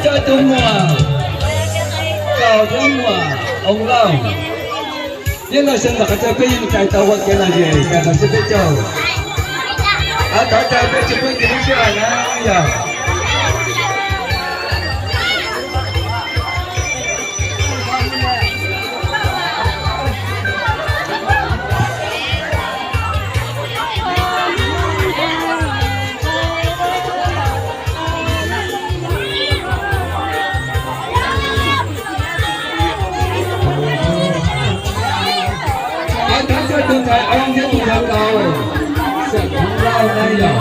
Coj tus muam, coj tus muam Hmoob Lauj. Nyob no xyoo tom qab peb yeej cais tau ua kev lom zem, cais los sib peb caug. Thov caw peb tsoom phooj ywg lub sij hawm na yog. Thov coj tus ntxhais Oob thiab tus ntxhais Kaus, xeem Hmoob Lauj na yog.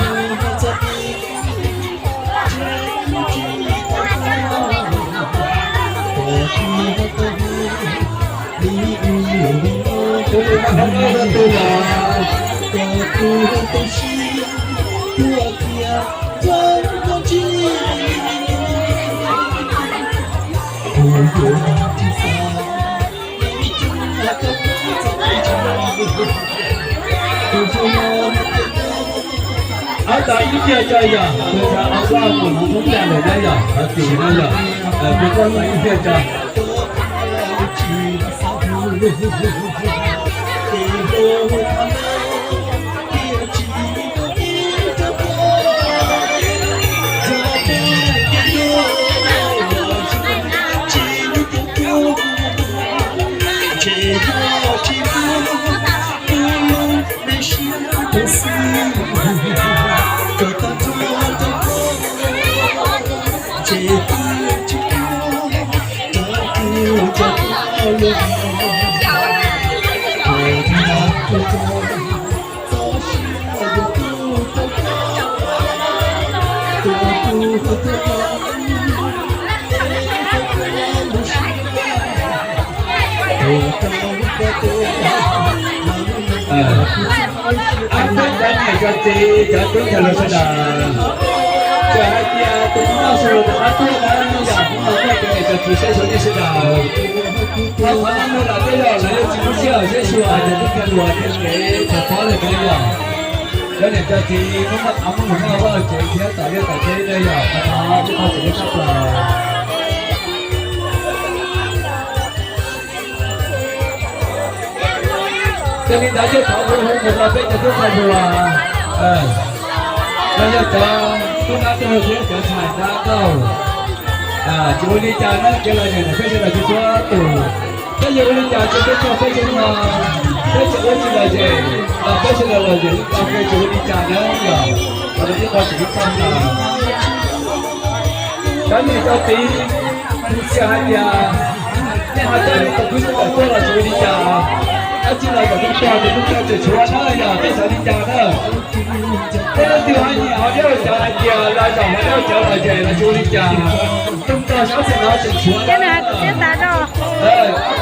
Ab, tas ib pliag tso yog, tus ntxhais Oob Lauj mus hauv Hmoob Lauj lawm na yog, thov txim na yog, kuv koj tas ib pliag tso. Ab, peb cov niam cov txiv cov tub cov hlub sawv daws, txawm hais tias tus Hmoob Lauj sawv daws rov qab tuaj na, yog Hmoob Lauj muaj cov niam cov txiv saib xyuas nej sawv daws. Thov qhov no los tej zaum lawv yuav tsis muaj sij hawm saib xyuas cov tub cov hluas thiab kev thov pab lawm na yog. Cov niam cov txiv Hmoob Lauj, Hmoob Lauj muaj lub cev thiab tom liaj tom teb na yog, thov ib qho txim lub tshaj plaws. Yog li ntawd thiaj thov hu hu mus rau peb cov tub ntxhais hluas, los yog cov tub nab tub hluas thiab cov ntxhais nab tau. Tsis ua li cas na, kev lom zem ntawm peb sawv daws txhua tus, peb yuav ua li cas ces peb txog peb tsev no, peb tseem ua tsis lom zem los peb sawv daws lom zem li ko, peb tsis ua li cas na yog, qhov no tib qho tsis ua txog na. Cov niam cov txiv, tsis hais tias nej ho coj li tau kuv tsis tawm tuaj los tsis ua li cas, dab tsi los kom nej txog ces nej txog tseem tshuav na yog, peb xav li cas na. Tej leej twg ho nyiam ho deb cov hais tias los zaum ho deb cov lom zem los tsis ua li cas, txog sab txhia no tseem tshuav na.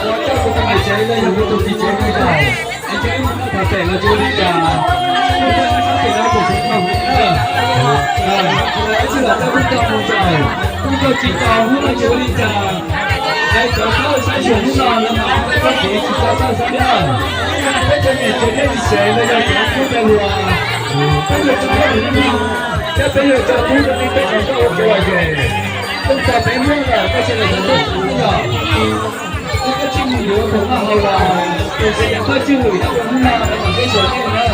Ua coj kuv tus niam tsev los yog kuv tus txiv tsev no zaum, es cia li mus noj tham pem los tsis ua li cas. Kuv txog sab pem no tseem tshuav na. Ib txhij los tau kuv tau mus zaum, kuv tau tsis tau hnub no tsis ua li cas. Es cov saib saib xyuas hnub no lawv mam txoj kev tsis tau txawj xav na. Peb cov niam tsev thiab txiv tsev los yog cov tub cov hluas, peb yuav tso hauj lwm hnub no, thiab peb yuav tso tub rau nej peb tau ua kev lom zem. Tuaj txog peb muaj lawm, peb sawv daws txhob tuaj txog yom. Peb koj tsis mus yuav khoom noj haus los, tus tsev yam thawj tswj hwm nyob rau hnub no lawv mam peb sawv nej na.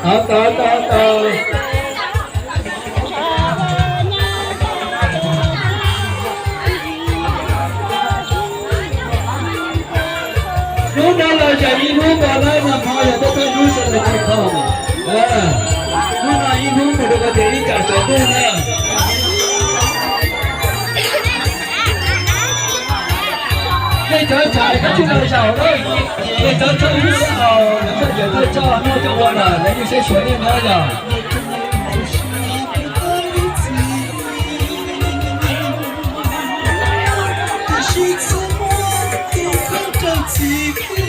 Av tas, tas, tas. Hnub no los yog ib hnub no na, nag hmo yog thawj thawj hnub Saturday night. Hnub no ib hnub mus rau koj tias ib tsam tsaus ntuj na. Nej cov ntxhais koj tsis los zaum na, nej cov thawj hnub sab hauv, lawv thawj cov thawj coj noj coj ua lawm, lawv yeej saib xyuas nej na yom. Ib